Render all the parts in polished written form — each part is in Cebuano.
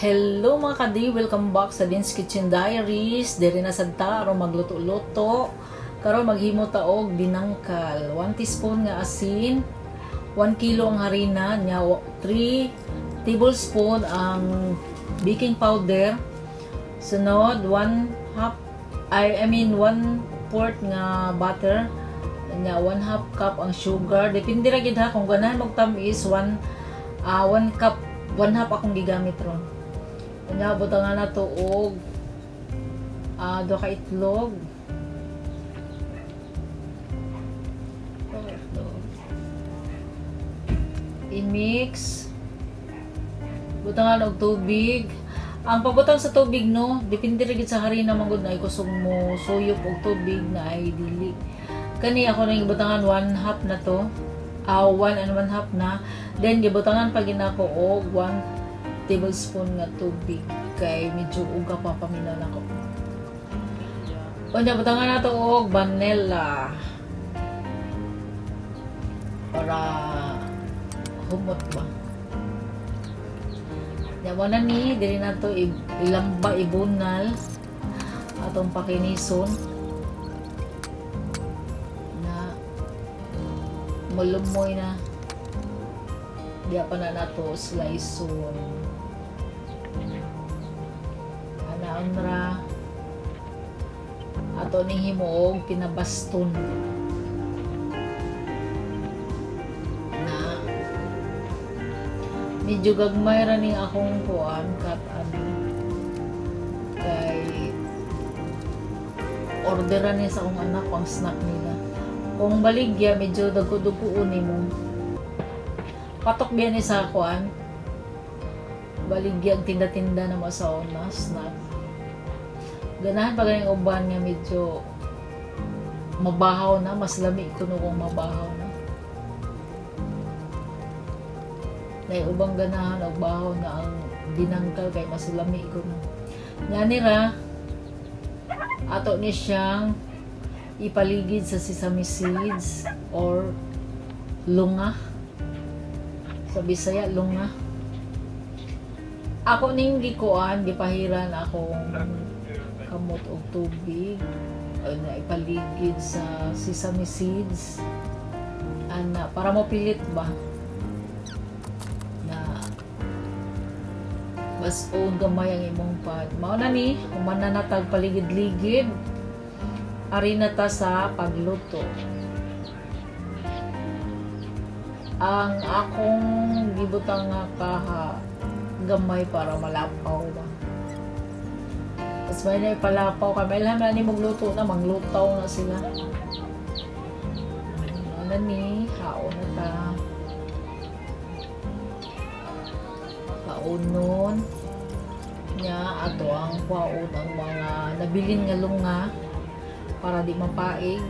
Hello, mga kadi, welcome back sa Din's Kitchen Diaries. Diri na sad ta aron magluto-luto. Karon maghimo ta og binangkal. 1 teaspoon nga asin, 1 kilo ang harina, nya 3 tablespoon ang baking powder. Sunod, 1 half, I mean 1 fourth nga butter. Nya 1 half cup ang sugar. Depende ra gid ha kung ganahan magtamis, 1 cup, 1 half akong gigamit ron. Nya butangan na to og duha ka itlog. Duha ka itlog. I-mix. Butangan og tubig. Ang pagbutang sa tubig, no, depende ra gid sa harina man gud, na kusog mo suyop og tubig, na ay dili. Kani ako nang gibutangan 1 half na to. 1 and 1 half na. Then gibutangan pa ginako og 1 tablespoon nga tubig kay medyo uga pa, paminaw nako. Unya butangan nato og vanilla para humot ba. Nya mo na ni dili nato ilamba, ibunal atong pakinison na mulumoy na. Diya pa na nato slice-on. Anaon ra ato ning himuog pinabaston na medyo gagmay ra ning akong kuan kat ano kay order ni sa akong anak ang snack nila. Kung baligya, medyo dagko-dagko nimo. Patok biya ni sa kuan, baligya ang tinda-tinda na mo sa una snack. Ganahan pa ganing uban nga medyo mabahaw na, mas lami kuno kung mabahaw na. Nay ubang ganahan og bahaw na ang binangkal kay mas lami kuno. Nga nira ato ni siyang ipaligid sa sesame seeds or lunga. Sa Bisaya, lunga. Ako ning gikuan, gipahiran akong kamot og tubig na ipaligid sa sesame seeds ana para mopilit ba na mas on gamay ang imong pad. Mao na ni, human na natag paligid-ligid, ari na ta sa pagluto. Ang akong gibutang nga kaha gamay para malapaw ba. Mas may na ipalapaw kay may na ni magluto na, manglutaw na sila. Ano na ni, haon na ta. Kaunon nya ato ang kwaon ang mga nabilin nga lunga para di mapaig.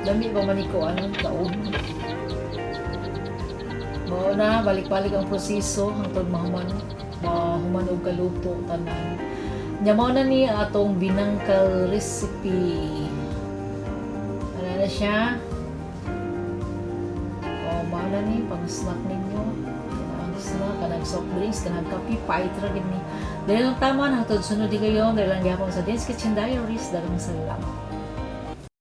Dami ba man ko ano kaon. Mao na, balik-balik ang proseso hangtod mahuman og kaluto tanan. Nya mao na ni atong binangkal recipe. Ano na siya? O, mao na ni pang snack ninyo. Kanang snack, kanang soft drinks, kanang kape, pait ra gid ni. Dahil lang tama na, hangtod sunod di kayo, dahil lang gyapon sa Din's Kitchen Diaries. Daghang salamat.